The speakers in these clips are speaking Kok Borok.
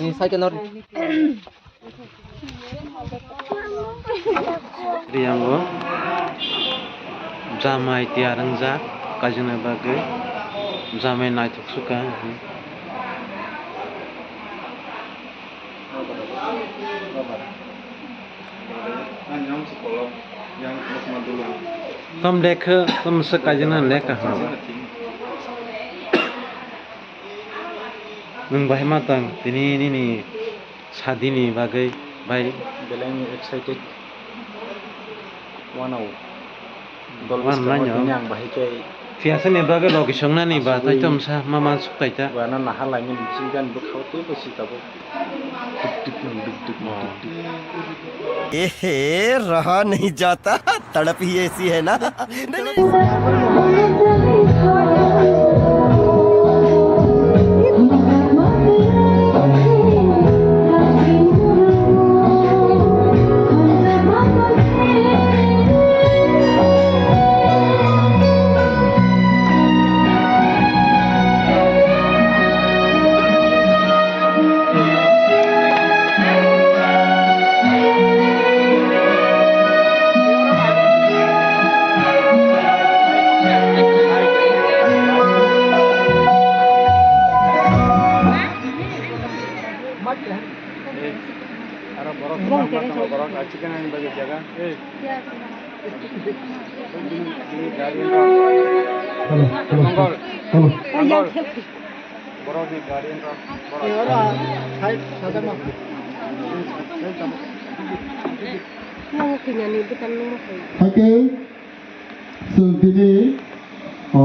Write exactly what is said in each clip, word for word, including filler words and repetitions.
Ni cycle nor. Riyango jamai tiyar wngjak kajina bagwi, jamai naithok suka. Tom lekha, tom se kajina lekha ha. Nwng bahai ma tong tini nini sadini bagwi bai. Belai ni excited. Wanao. Dol Wan bwskango nanyo. Tini ang bahai khe Phiya sani bagwi logi songnani ba asugwi tai tom sa ma man suk tai ta. Wana naha laimani bising gani bwkhao tei bo si tabuk. Duk duk duk duk duk duk duk. ए रहा नहीं जाता, तड़प ही ऐसी है ना। Hello, hello, hello. Borokni guardian rok, borok. Oro, hai, sajakma. Nang kwinyani bwtang nungma koi. Hakhe, chwng tini, o,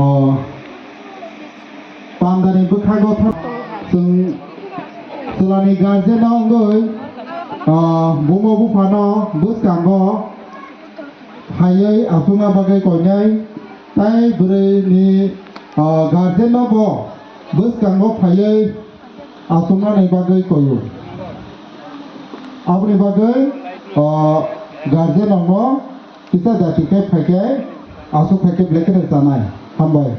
pandani bwkhago thang-, chwng chwlani guardian no wngwi, o, buma buphano bwskango phaiwi achukna bagwi koinai, tai bwrwini, o, guardian no bo bwskango phaiwi achuknani bagwi koio. Aboni bagwi, o, guardian rokno kisa jati khe phaikhe, aswk phaikhe belai kheno chanai. Hambai.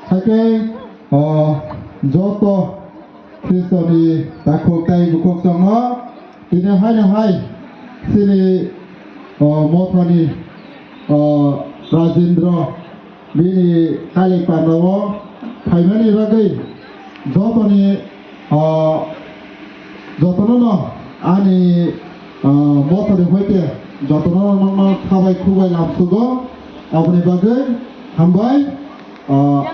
Hakhe, o, joto Khristoni takhuk tai bukhuk chwngno tini haino hai chini, o, mothani, o, Rajendra bini kali pandao phaimani bagwi jotoni, o, jotono no ani, o, mothani hoite jotono nokno khabai khubai lamsugo, aboni bagwi hambai, o,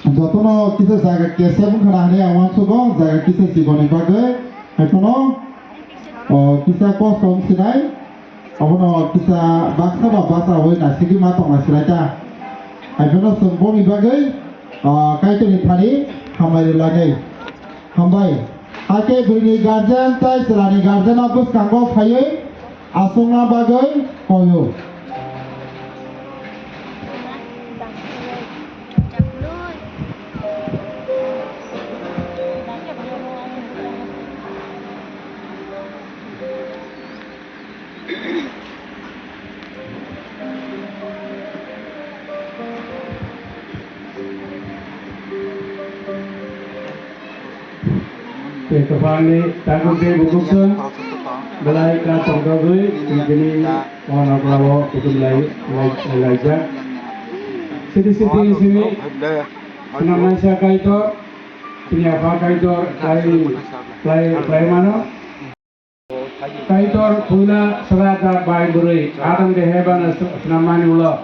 Jotono kisa jaga kesa wngkha na hinwi ang uansugo, jaga kisa chikoni bagwi. Haiphano, o, kisa kosto wng sinai, obono kisa baksa ba basa wi naisingwi ma tongna sinai ta. Haiphano chwng boni bagwi, o, Kaitorni thani hambai rwlagwi. Hambai. Hakhe bwrwini guardian tai chwlani guardian no bwskango phaiwi achukna bagwi koio. Tei kwbangni takhuk tei bukhuk chwng belai kha tongthogwi tini o nagrao kuthum lai, lai, laijak. Sidi sidi simi swnamnaisa Kaitor, tini Apha Kaitor, lai, lai, lai mano. Kaitor puila sra da bai bwrwi Adam de Heba no sw-, swnammani ulo.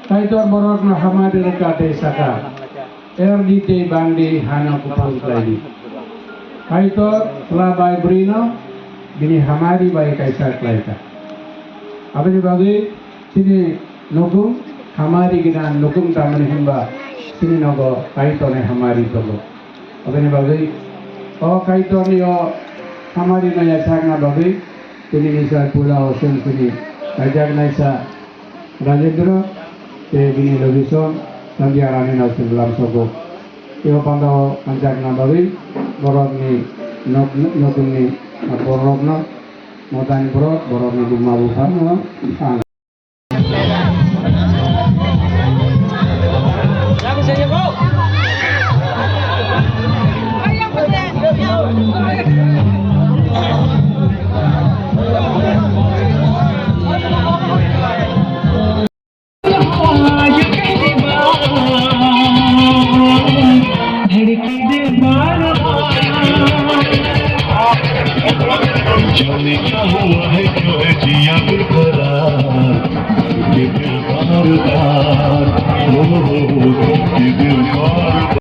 Kaitor borokno hamari rwkha tei saka, "Erdi tei bangdi hano kuphur khlaidi." Kaitor chwla bai bwrwino bini hamari bai kaisa khlaikha. Aboni bagwi chini nukung hamari gwnang nukung tamni hwnba chini nogo Kaitorni hamari tongo. Aboni bagwi o Kaitorni o hamari no yachakna bagwi tini nisa pula o chwng chini kaijaknaisa Rajendra tei bini logisong Sandhya Rani no chwng lamsogo. Tei o panda o kanjakna bagwi borokni nok-, nokungni borokno, motani borok, borokni buma buphano ang धड़के दिल बार बार। जाने क्या हुआ है, क्यों है जिया बेकरार, धड़के दिल बार बार, ओ, धड़के दिल बार बार।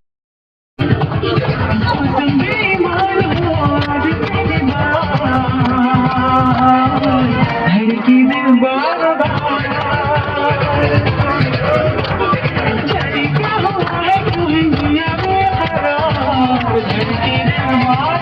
धड़के दिल बार बार। जाने क्या हुआ है, क्यों है जिया बेकरार, धड़के दिल बार